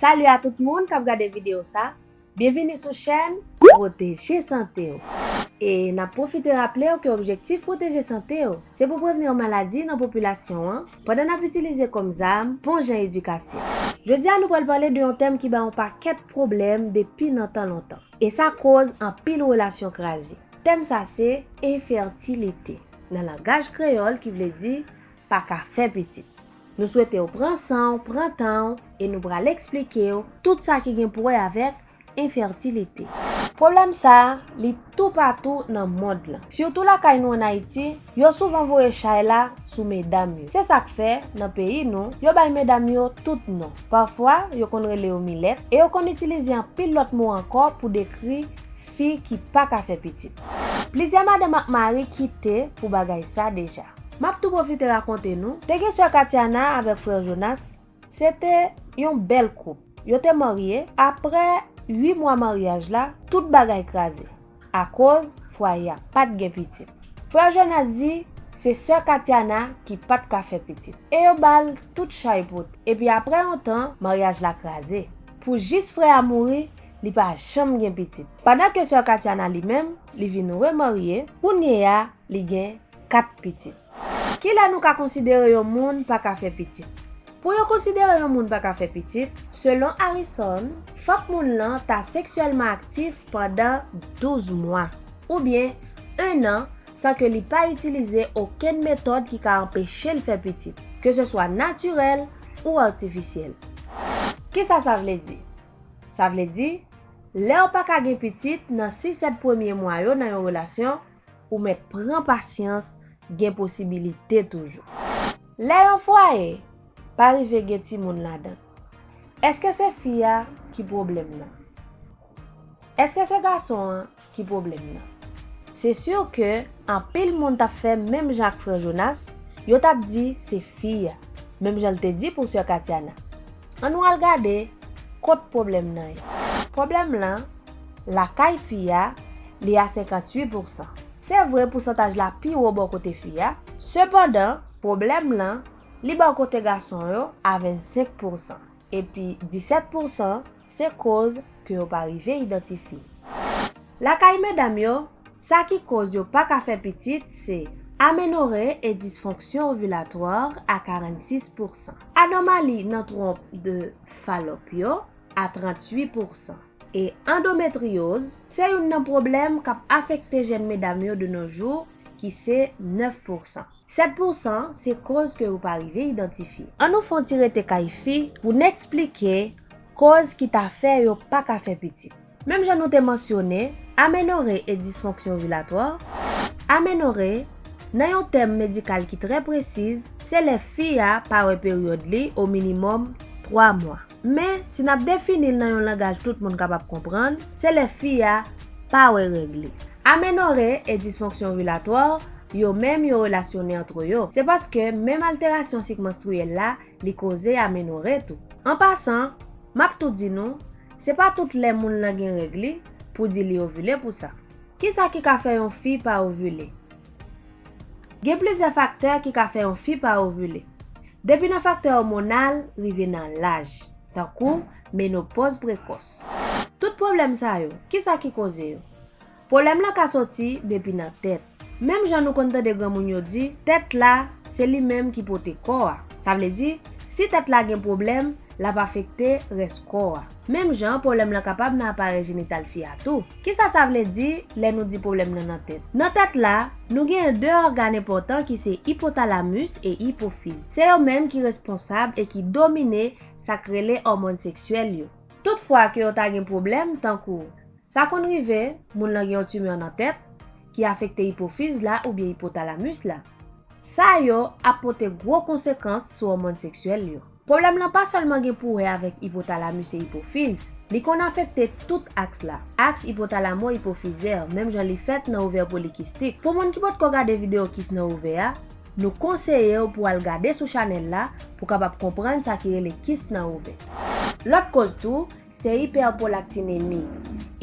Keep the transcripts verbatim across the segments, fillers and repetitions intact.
Salut a tout moun k ap gade videyo sa. Byenvini sou chèn Pwoteje Sante W. E n ap pwofite raple w ke objektif Pwoteje Sante W se pou prevni maladi nan popilasyon an pandan n ap itilize kòm zam bon jan edikasyon. Jodi a, nou pral pale de yon tèm ki bay yon pakèt pwoblèm depi nan tan lontan. E sa koz anpil relasyon kraze. Tèm sa se enfètilite, nan langaj kreyòl ki vle di pa ka fè pitit. Nou swete w pran san w, pran tan w, e nou pral eksplike w tout sa ki gen pou wè avèk enfètilite. Pwoblèm sa a, li toupatou nan mond lan. Sitou lakay nou ann Ayiti, yo souvan voye chay la sou medam yo. Se sa k fè, nan peyi nou, yo bay medam yo tout non. Pafwa, yo konn rele yo milèt, e yo konn itilize anpil lòt mo ankò pou dekri fi ki pa ka fè pitit. Plizyè madanm ak mari kite pou bagay sa deja. M ap tou pwofite rakonte nou, te gen sè Katiana avèk frè Jonas, se te yon bèl koup. Yo te marye, aprè uit mwa maryaj la, tout bagay kraze, akoz fwaye a pa t gen pitit. Frè Jonas di se sè Katiana ki pa t ka fè pitit, e yo ba l tout chay pote. Epi aprè yon tan, maryaj la kraze. Pou jis frè a mouri, li pa janm gen pitit. Pandan ke sè Katiana li menm, li vin remarye, kounye a, li gen kat pitit. Kilè nou ka konsidere yon moun pa ka fè pitit? Pou yo konsidere yon moun pa ka fè pitit, selon Harrison, fòk moun lan ta seksyèlman aktif pandan douz mwa, oubyen en an, san ke li pa itilize okenn metòd ki ka anpeche l fè pitit, ke se swa natirèl ou atifisyèl. Kisa sa vle di? Sa vle di, lè w pa ka gen pitit nan sis sèt premye mwa yo nan yon relasyon, ou mèt pran pasyans, gen posibilite toujou. Lè yon fwaye pa rive gen timoun ladan, èske se fi a ki pwoblèm nan? Èske se gason an ki pwoblèm nan? Se si ke anpil moun t ap fè menm jan ak frè Jonas, yo t ap di se fi a, menm jan l te di pou sè Katiana. Ann nou al gade kot pwoblèm nan ye. Pwoblèm lan lakay fi a, li a senkantuit pousan. Se vre pousantaj la pi wo bò kote fi a, sepandan, pwoblèm lan, li bò kote gason yo a vennsenk pousan, epi disèt pousan se koz ke yo pa rive idantifye. Lakay medam yo, sa ki koz yo pa ka fè pitit se amenore e disfonksyon ovilatwa a karannsis pousan, anòmali nan twonp de Falòp yo a tranntuit pousan. E andometriyoz se youn nan pwoblèm k ap afekte jèn medam yo de nos jours, ki se nèf pousan. Sèt pousan se koz ke yo pa rive idantifye. Ann nou fè yon ti rete kay fi pou n eksplike koz ki ta fè yo pa ka fè pitit. Menm jan nou te mansyone, amenore e disfonksyon ovilatwa, amenore, nan yon tèm medikal ki trè presiz, se lè fi a pa wè peryòd li o minimòm twa mwa. Men, si n ap defini l nan yon langaj tout moun kapab konprann, se lè fi a pa wè règ li. Amenore e disfonksyon ovilatwa, yo menm yo relasyone antre yo. Se paske menm alterasyon sik manstriyèl la, li koze amenore tou. An pasan, m ap tou di nou, se pa tout lè moun lan gen règ li pou di li ovile pou sa. Kisa ki ka fè yon fi pa ovile? Gen plizyè faktè ki ka fè yon fi pa ovile. Depi nan faktè òmonal rive nan laj, tankou menopòz prekòs. Tout pwoblèm sa yo, kisa ki koze yo? Pwoblèm lan ka soti depi nan tèt. Menm jan nou konn tande granmoun yo di, tèt la, se li menm ki pote kò a. Sa vle di, si tèt la gen pwoblèm, l ap afekte rès kò a. Menm jan, pwoblèm lan kapab nan aparèy jenital fi a tou. Kisa sa vle di lè nou di pwoblèm nan nan tèt? Nan tèt la, nou genyen de ògàn enpòtan ki se ipotalamus e ipofiz. Se yo menm ki responsab e ki domine sa k rele òmòn seksyèl yo. Tout fwa ke yo ta gen pwoblèm, tankou, sa konn rive, moun lan gen yon timè nan tèt ki afekte ipofiz la oubyen ipotalamus la. Sa yo ap pote gwo konsekans sou òmòn seksyèl yo. Pwoblèm lan pa sèlman gen pou wè avèk ipotalamus e ipofiz, li konn afekte tout aks la, aks ipotalamo-ipofizè, menm jan li fèt nan ovè polikistik. Pou moun ki potko gade videyo kis nan ovè a, nou konseye w pou w al gade sou chanèl la pou w kapab konprann sa ki rele kis nan ovè. Lòt koz tou, se ipèpwolaktinemi.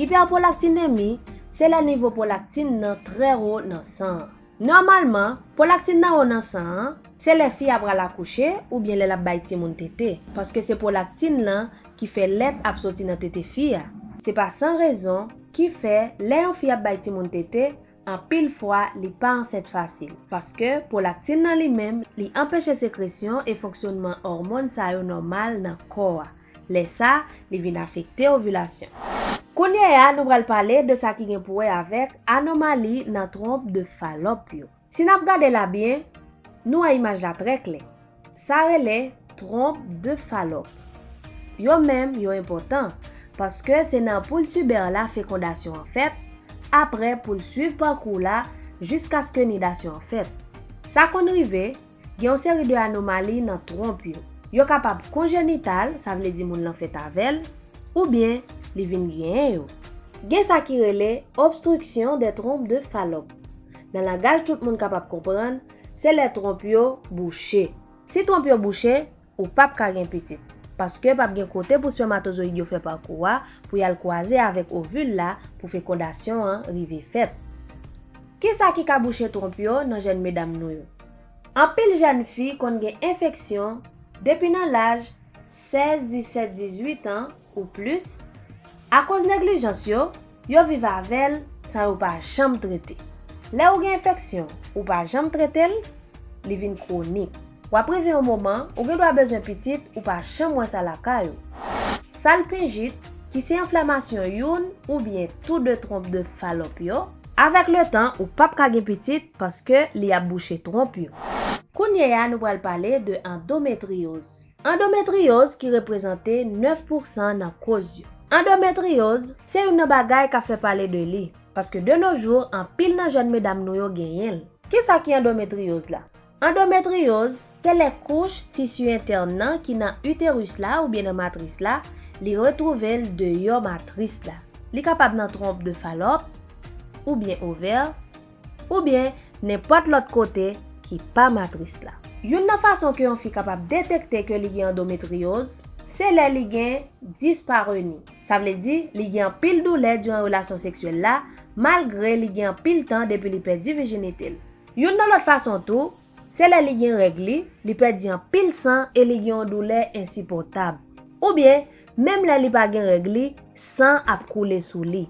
Ipèpwolaktinemi, se lè nivo pwolaktin nan trè wo nan san an. Nòmalman, pwolaktin nan wo nan san an, se lè fi a pral akouche oubyen lè l ap bay timoun tete, paske se pwolaktin lan ki fè lèt ap soti nan tete fi a. Se pa san rezon ki fè lè yon fi ap bay timoun tete, anpil fwa li pa ansent fasil, paske pwolaktin nan li menm, li anpeche sekresyon e fonksyonman òmòn sa yo nòmal nan kò a. Lè sa, li vin afekte ovilasyon. Kounye a, nou pral pale de sa ki gen pou wè avèk anomali nan twonp de Falòp yo. Si n ap gade la byen, nou wè imaj la trè klè. Sa rele twonp de Falòp. Yo menm, yo enpòtan, paske se nan poul tibè la fekondasyon an fèt, apre poul swiv pakou la jiskaske nidasyon an fèt. Sa konn rive, gen yon seri de anomali nan twonp yo. Yo kapab konjenital, sa vle di moun lan fèt avè l, oubyen li vin genyen yo. Gen sa ki rele obstruction des trompes de Fallope. Nan langaj tout moun kapab konprann, se lè twonp yo bouche. Si twonp yo bouche, ou p ap ka gen pitit. Paske p ap gen kote pou spèmatozoyid yo fè pakou a pou y al kwaze avèk ovil la pou fekondasyon an rive fèt. Kisa ki ka bouche twonp yo nan jèn medam nou yo? Anpil jèn fi konn gen enfeksyon depi nan laj sèz, disèt, dizuit an ou plis. Akoz neglijans yo, yo viv avè l san yo pa janm trete. Lè ou gen enfeksyon, ou pa janm trete l, li vin kwonik. W ap rive yon moman, ou gendwa bezwen pitit, ou pa janm wè sa lakay ou. Salpinjit, ki se enflamasyon youn oubyen tou de twonp de Falòp yo, avèk letan, ou p ap ka gen pitit paske li ap bouche twonp yo. Kounye a, nou pral pale de andometriyoz. Andometriyoz ki reprezante nèf pousan nan koz yo. Andometriyoz se youn nan bagay k ap fè pale de li, paske de nos jours, anpil nan jèn medam nou yo genyen l. Kisa ki andometriyoz la? Andometriyoz se lè kouch tisi entèn nan ki nan iteris la oubyen nan matris la, li retwouve l deyò matris la. Li kapab nan twonp de Falòp, oubyen ovè, oubyen nenpòt lòt kote ki pa matris la. Youn nan fason ke yon fi kapab detekte ke li gen andometriyoz, se lè li gen dispareni. Sa vle di, li gen anpil doulè diran relasyon seksyèl la, malgre li gen anpil tan depi li pèdi vijinite l. Youn nan lòt fason tou, se lè li gen règ li, li pèdi anpil san e li gen yon doulè ensipòtab. Oubyen, menm lè li pa gen règ li, san ap koule sou li.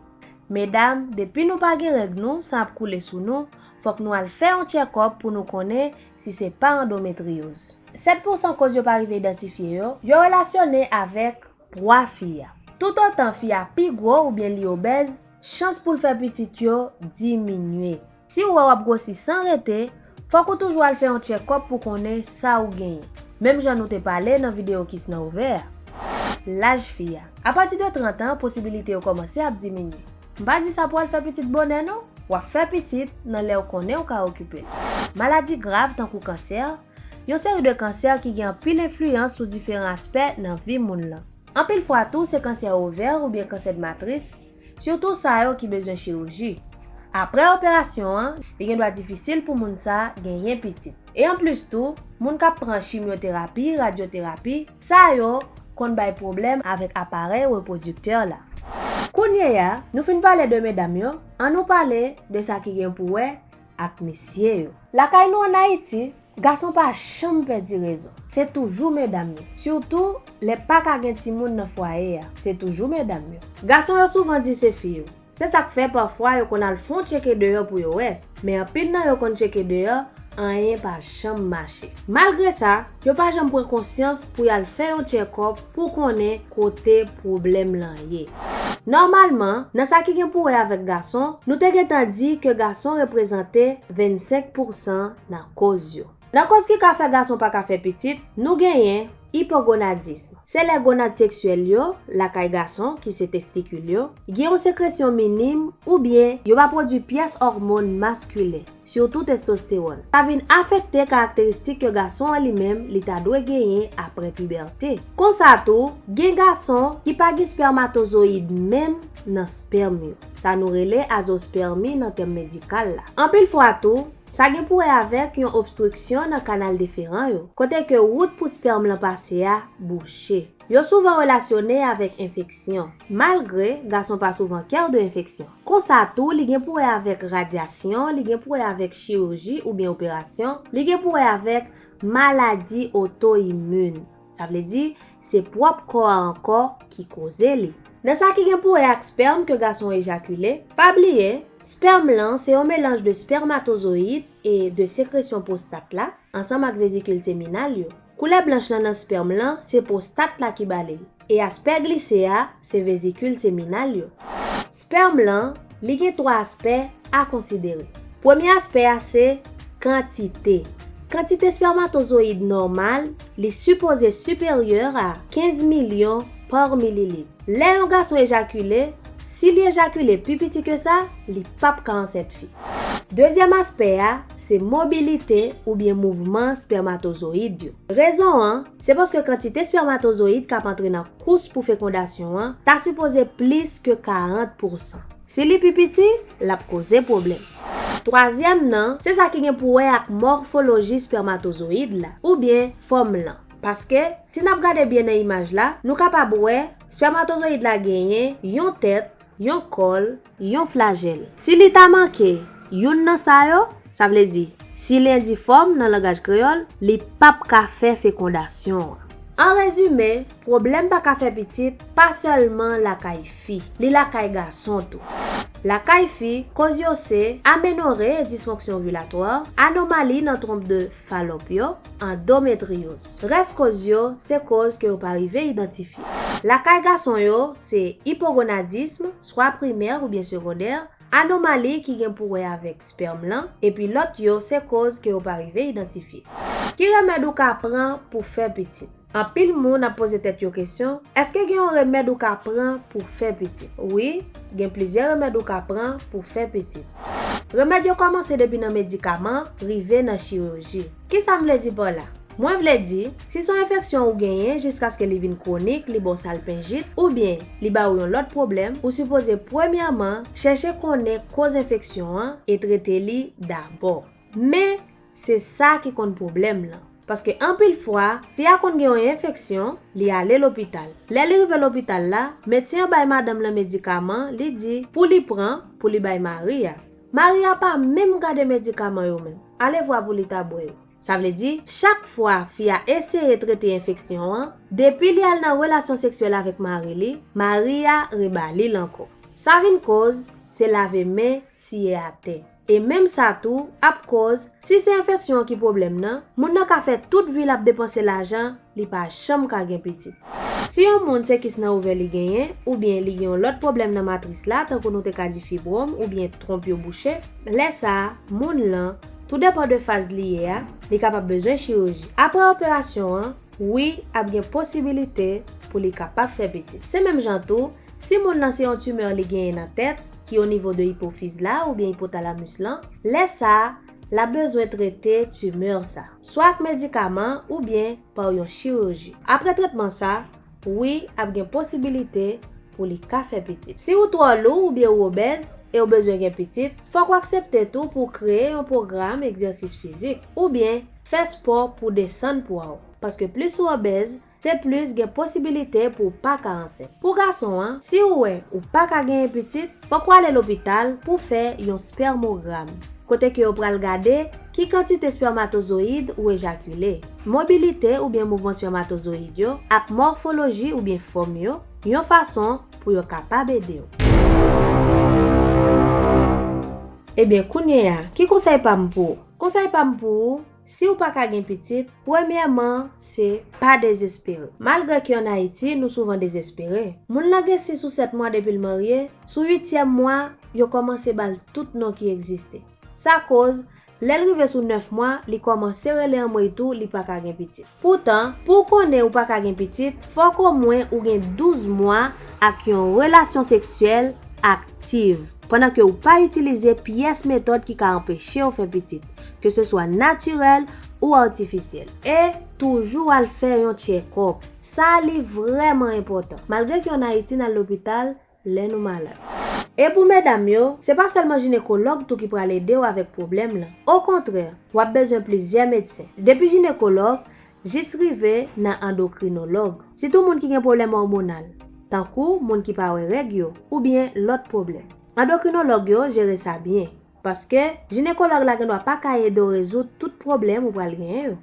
Medam, depi nou pa gen règ nou, san ap koule sou nou, fòk nou al fè yon tchèkòp pou nou konnen si se pa andometriyoz. Sèt pousan koz yo pa rive idantifye yo, yo relasyone avèk pwa fi a. Toutotan fi a pi gwo oubyen li obèz, chans pou l fè pitit yo diminye. Si w wè w ap gwosi san rete, fòk ou toujou al fè yon tchèkòp pou konnen sa ou genyen. Menm jan nou te pale nan videyo kis nan ovè a. Laj fi a. Apati de trant an, posibilite yo kòmanse ap diminye. M pa di sa pou al fè pitit bonè non. W ap fè pitit nan lè w konnen w ka okipe l. Maladi grav tankou kansè, yon seri de kansè ki gen anpil enfliyans sou diferan aspè nan vi moun lan. Anpil fwa tou, se kansè ovè oubyen kansè de matris, sitou sa yo ki bezwen chiriji. Apre operasyon an, li gendwa difisil pou moun sa genyen pitit. E anplis tou, moun k ap pran chimyoterapi, radyoterapi, sa yo konn bay pwoblèm avèk aparèy repwodiktè la. Kounye a, nou fin pale de medam yo, ann nou pale de sa ki gen pou wè ak mesye yo. Lakay nou ann Ayiti, gason pa janm pèdi rezon. Se toujou medam yo. Sitou, lè pa ka gen timoun nan fwaye a, se toujou medam yo. Gason yo souvan di se fi yo. Se sa k fè pafwa yo konn al fè yon tcheke deyò pou yo wè. Men anpil nan yo konn tcheke deyò, anyen pa janm mache. Malgre sa, yo pa janm pran konsyans pou y al fè yon tchèkòp pou konnen kote pwoblèm lan ye. Nòmalman, nan sa ki gen pou wè avèk gason, nou te gentan di ke gason reprezante vennsenk pousan nan koz yo. Nan koz ki ka fè gason pa ka fè pitit, nou genyen ipogonadism. Se lè gonad seksyèl yo, lakay gason, ki se testikil yo, gen yon sekresyon minim oubyen yo pa pwodui pyès òmòn maskilen, sitou testostewòn. Sa vin afekte karakteristik ke gason an li menm li ta dwe genyen apre pibète. Konsa tou, gen gason ki pa gen spèmatozoyid menm nan spèm yo. Sa nou rele azospèmi nan tèm medikal la. Anpil fwa tou, sa gen pou wè avèk yon obstriksyon nan kanal deferan yo, kote ke wout pou spèm lan pase a bouche. Yo souvan relasyone avèk enfeksyon, malgre gason pa souvan kè de enfeksyon. Konsa tou, li gen pou wè avèk radyasyon, li gen pou wè avèk chiriji oubyen operasyon, li gen pou wè avèk maladi oto-imin. Sa vle di, se pwòp kò a ankò ki koze li. Nan sa ki gen pou wè ak spèm ke gason ejakile, pa bliye, spèm lan se yon melanj de spèmatozoyid e de sekresyon pwostat la, ansanm ak vezikil seminal yo. Koulè blanch lan nan spèm lan, se pwostat la ki ba li l. E aspè glise a, se vezikil seminal yo. Spèm lan, li gen twa aspè a konsidere. Premye aspè a se kantite. Kantite spèmatozoyid nòmal, li sipoze siperyè a kenz milyon pa mililit. Lè yon gason ejakile, si li ejakile pi piti ke sa, li p ap ka ansent fi. Dezyèm aspè a, se mobilite oubyen mouvman spèmatozoyid yo. Rezon an, se paske kantite spèmatozoyid k ap antre nan kous pou fekondasyon an ta sipoze plis ke karant pousan. Si li pi piti, l ap koze pwoblèm. Twazyèm nan, se sa ki gen pou wè ak mòfoloji spèmatozoyid la, oubyen fòm lan. Paske, si n ap gade byen nan imaj la, nou kapab wè spèmatozoyid la genyen yon tèt, yon kòl, yon flajèl. Si li ta manke youn nan sa yo, sa vle di, si li endifòm nan langaj kreyòl, li p ap ka fè fekondasyon an. An rezime, pwoblèm pa ka fè pitit pa sèlman lakay fi, li lakay gason tou. Lakay fi, koz yo se amenore e disfonksyon ovilatwa, anomali nan twonp de Falòp yo, andometriyoz. Rès koz yo se koz ke yo pa rive idantifye. Lakay gason yo se ipogonadism, swa primè oubyen segondè, anomali ki gen pou wè avèk spèm lan, epi lòt yo se koz ke yo pa rive idantifye. Ki remèd ou ka pran pou fè pitit? Anpil moun ap poze tèt yo kesyon, èske gen yon remèd ou ka pran pou fè pitit? Wi, gen plizyè remèd ou ka pran pou fè pitit. Remèd yo kòmanse depi nan medikaman, rive nan chiriji. Kisa m vle di pa la? Mwen vle di, si se yon enfeksyon ou genyen jiskaske li vin kwonik, li ba w salpenjit, oubyen li ba w yon lòt pwoblèm, ou sipoze premyèman chèche konnen koz enfeksyon an e trete li dabò. Men, se sa ki konn pwoblèm lan. Paske anpil fwa, fi a konn gen yon enfeksyon, li ale lopital. Lè li rive lopital la, medsen an bay madanm lan medikaman, li di pou li pran, pou li bay mari a. Mari a pa menm gade medikaman yo menm. Ale vwa pou li ta bwè yo. Sa vle di, chak fwa fi a eseye trete enfeksyon an, depi li al nan relasyon seksyèl avèk mari li, mari a reba li l ankò. Sa vin koz, se lave men, siye atè. E menm sa tou ap koz, si se enfeksyon an ki pwoblèm nan, moun nan ka fè tout vi l ap depanse lajan, li pa janm ka gen pitit. Si yon moun se kis nan ovè li genyen, oubyen li gen yon lòt pwoblèm nan matris la, tankou nou te ka di fibwòm oubyen twonp yo bouche, lè sa a, moun lan, tou depan de faz li ye a, li kapab bezwen chiriji. Apre operasyon an, wi, ap gen posibilite pou li kapab fè pitit. Se menm jan tou, si moun nan se yon timè li genyen nan tèt, ki o nivo de ipofiz la oubyen ipotalamis lan, lè sa a, l ap bezwen trete timè sa, swa ak medikaman oubyen pa yon chiriji. Apre tretman sa, wi, ap gen posibilite pou li ka fè pitit. Si ou twò lou oubyen ou obèz e ou bezwen gen pitit, fòk ou aksepte tou pou w kreye yon pwogram egzèsis fizik oubyen fè spò pou desann pwa w. Paske plis ou obèz, se plis gen posibilite pou w pa ka ansent. Pou gason an, si ou wè ou pa ka genyen pitit, fòk ou ale lopital pou fè yon spèmogram, kote ke yo pral gade ki kantite spèmatozoyid ou ejakile, mobilite oubyen mouvman spèmatozoyid yo, ak mòfoloji oubyen fòm yo, yon fason pou yo kapab ede w. Ebyen, kounye a, ki konsèy pa m pou ou? Konsèy pa m pou ou, si w pa ka gen pitit, premyèman, se pa dezespere. Malgre ke ann Ayiti, nou souvan dezespere. Moun lan gen sis ou sèt mwa depi l marye, sou uityèm mwa, yo kòmanse ba l tout non ki egziste. Sa koz, lè l rive sou nèf mwa, li kòmanse rele anmwey tou, li pa ka gen pitit. Poutan, pou w konnen ou pa ka gen pitit, fòk omwen ou gen douz mwa ak yon relasyon seksyèl aktiv, pandan ke ou pa itilize pyès metòd ki ka anpeche w fè pitit, ke se swa natirèl ou atifisyèl. E toujou al fè yon tchèkòp. Sa li vrèman enpòtan. Malgre ke ann Ayiti n al lopital lè nou malad. E pou medam yo, se pa sèlman jinekològ tou ki pral ede w avèk pwoblèm lan. Okontrè, w ap bezwen plizyè medsen. Depi jinekològ, jis rive nan andokrinològ. Sitou moun ki gen pwoblèm òmonal, tankou moun ki pa wè règ yo, oubyen lòt pwoblèm. Andokrinològ yo jere sa byen, paske jinekològ la gendwa pa ka ede w rezoud tout pwoblèm ou pral genyen yo.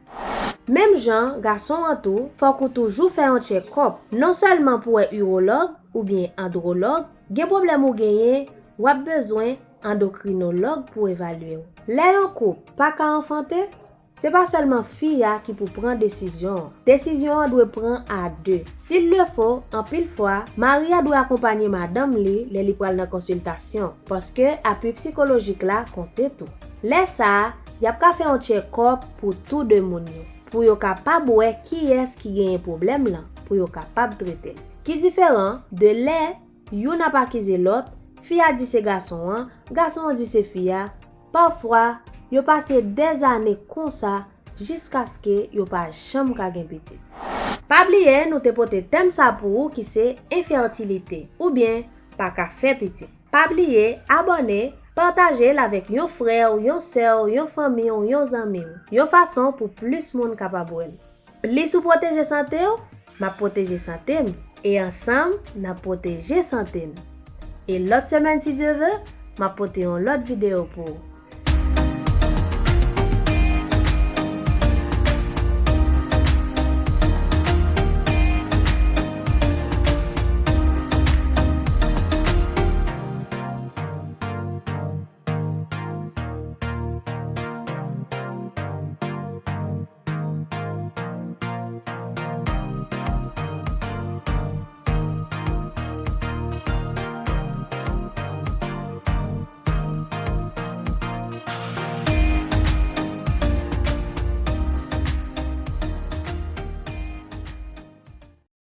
Menm jan gason an tou, fòk ou toujou fè yon tchèkòp. Non sèlman pou wè iwològ oubyen andwològ, gen pwoblèm ou genyen, w ap bezwen andokrinològ pou evalye w. Lè yon koup pa ka anfante, se pa sèlman fi a ki pou pran desizyon an. Desizyon an dwe pran a de. Si l le fo, anpil fwa, mari a dwe akonpanye madanm li lè li pral nan konsiltasyon, paske apui sikolojik la konte tou. Lè sa a, y ap ka fè yon tchèkòp pou tou de moun yo, pou yo kapab wè kiyès ki genyen pwoblèm lan, pou yo kapab trete l. Ki diferan de lè youn ap akize lòt, fi a di se gason an, gason an di se fi a. Pafwa, yo pase dèzane konsa jiskaske yo pa janm ka gen pitit. Pa bliye nou te pote tèm sa pou ou ki se enfètilite oubyen pa ka fè pitit. Pa bliye abòne, pataje l avèk yon frè w, yon sè w, yon fanmi w, yon zanmi w, yon fason pou plis moun kapab wè l. Plis ou pwoteje sante w, m ap pwoteje sante m, e ansanm, n ap pwoteje sante n. E lòt semèn, si Dye ve, m ap pote yon lòt videyo pou ou.